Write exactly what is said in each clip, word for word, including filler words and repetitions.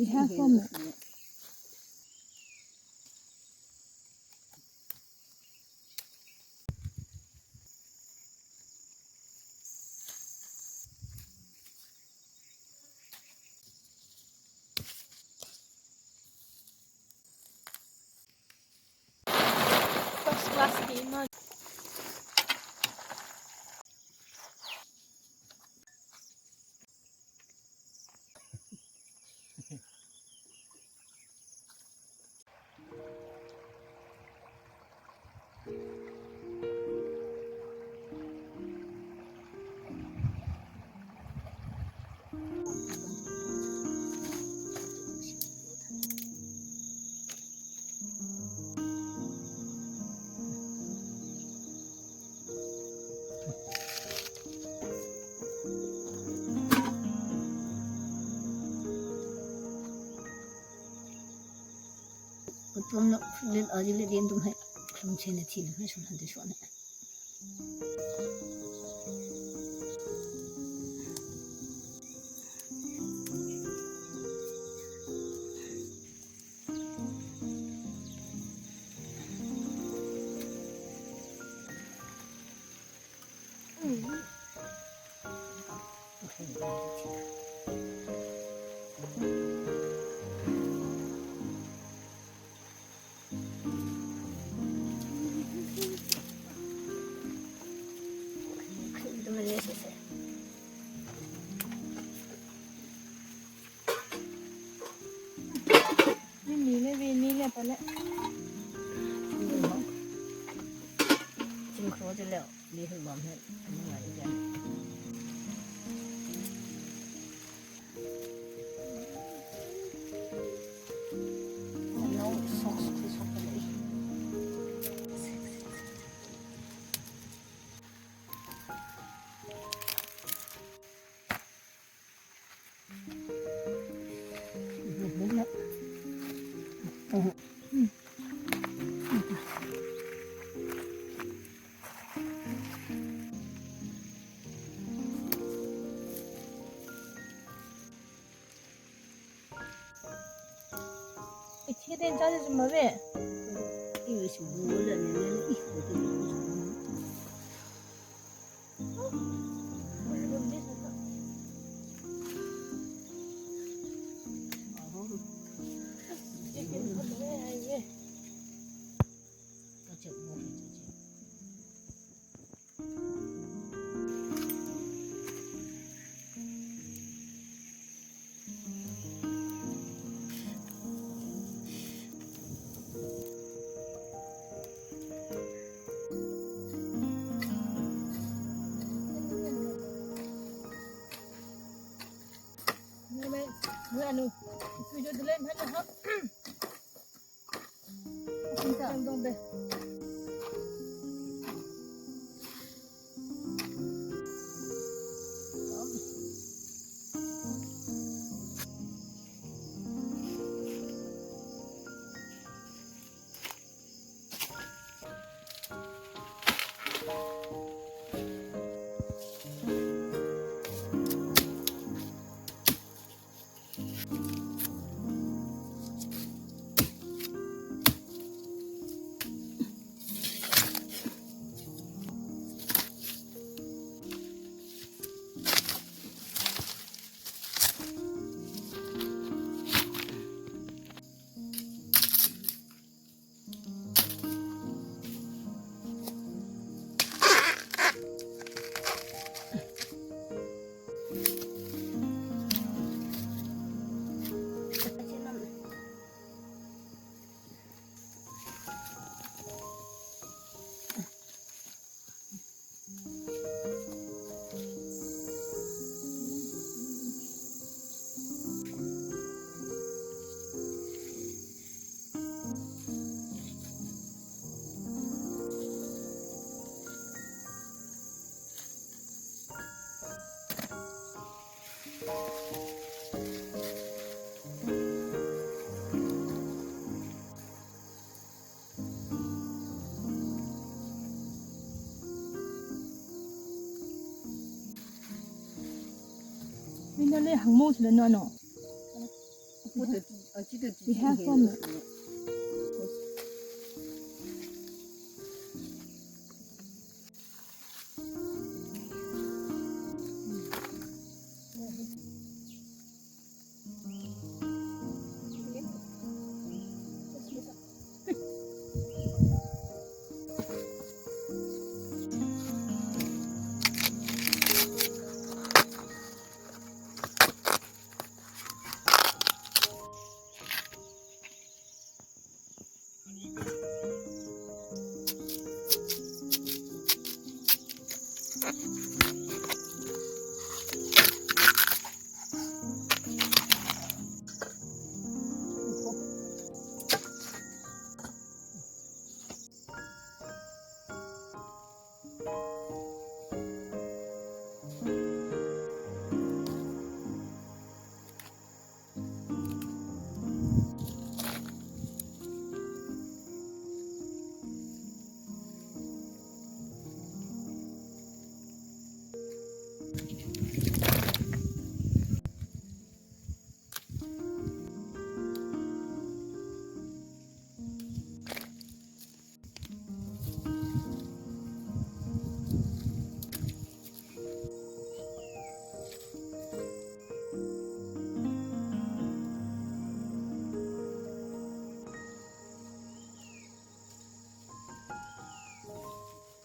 Iha somna. First class team. Kutumna lil ajili din tum hai. Kum chena thina hai sum hande shona. Ni, ni le, ni, ni le, pale. Chim kho je leo, ni hui bam he, ni ngai ja. No socks, kui socks pale. Ichi den cha de sumba be. Iwe sumba le ne ne. Mina le hangmo sila no no. Puta We have one.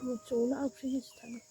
Machung la freeze thang.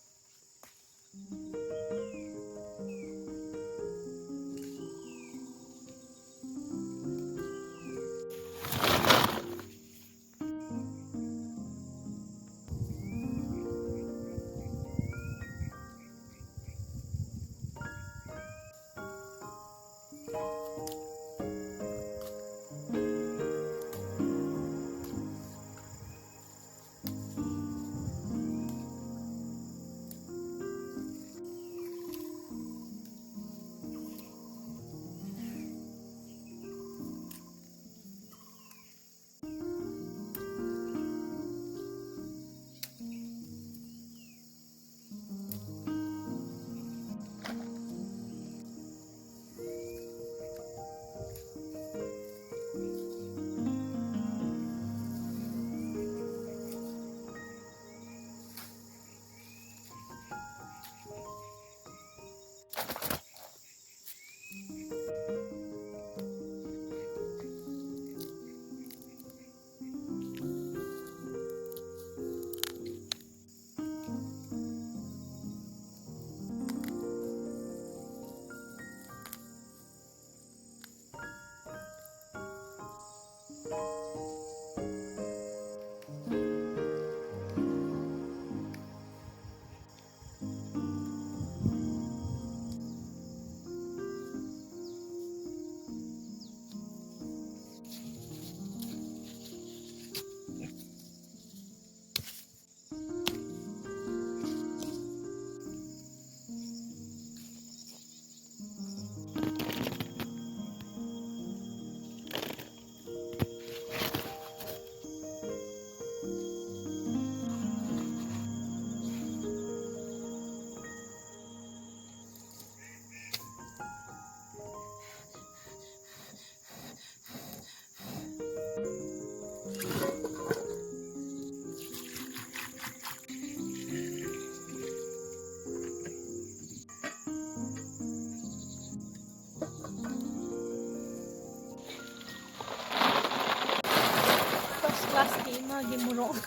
First class ki imagi morok.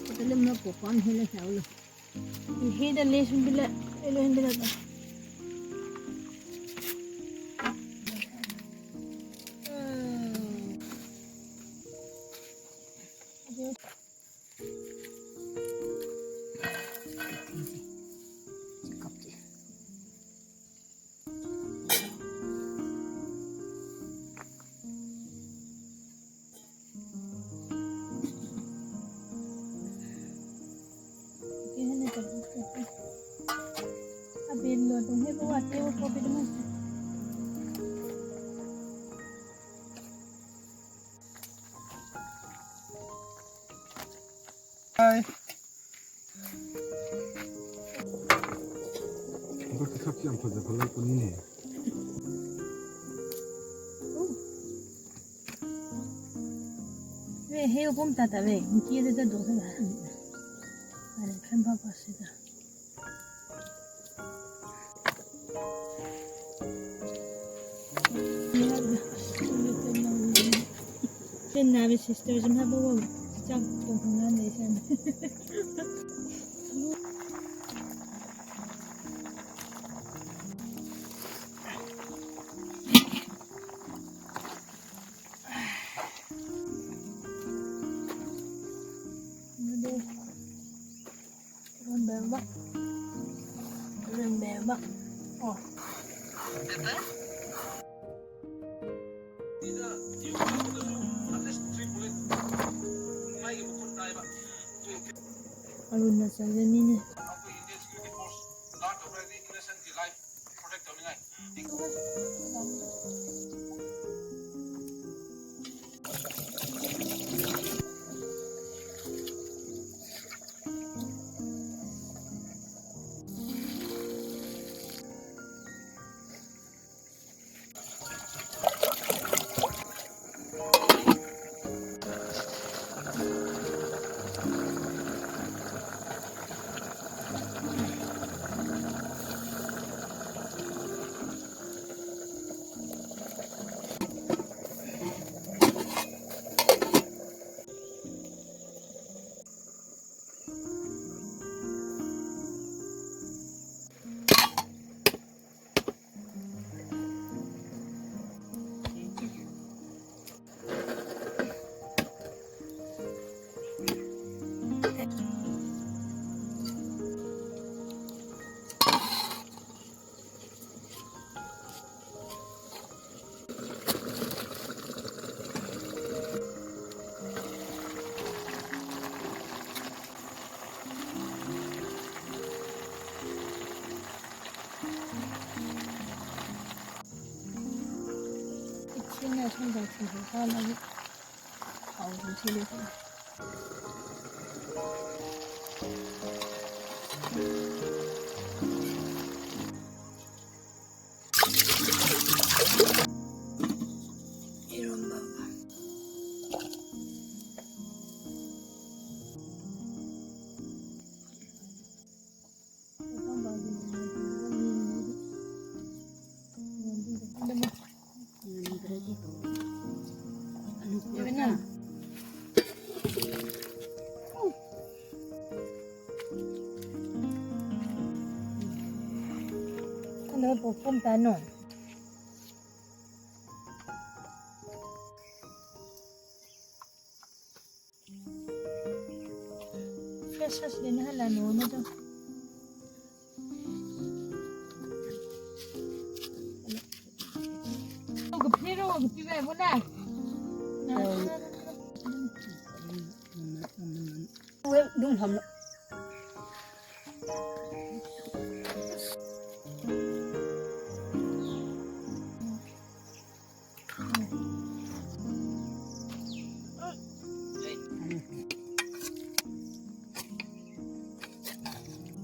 Katalim na popam hila shaulu. Hida lesun bila, elo hindila ta. Yam fazā fazā kunine. Ve, he, pom tata ve, niki de de do de la. Are, khan pa pa se da. Chen na ve sister jim ha bo bo. Chak tong tong na de sen. Remember. Remember. Oh. Arunachal mine. Ichina chungda chungda kala ni. Hao, chungda chungda. Irumba. Ano, pupum tano. Fresh, fresh lena hala no na jo. Ko phiro ko pive bola. Wei, dung ham.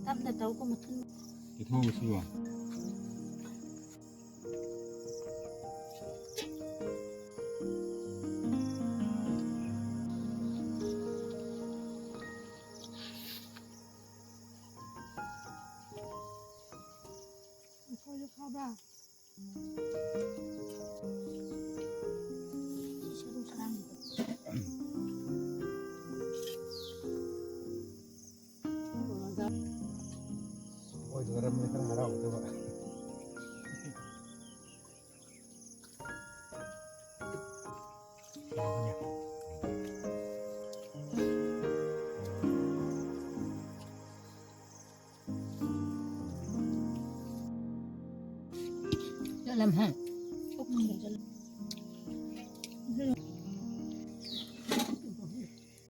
Tamda tau ko mathun. Ithong siwa. Dalam ha.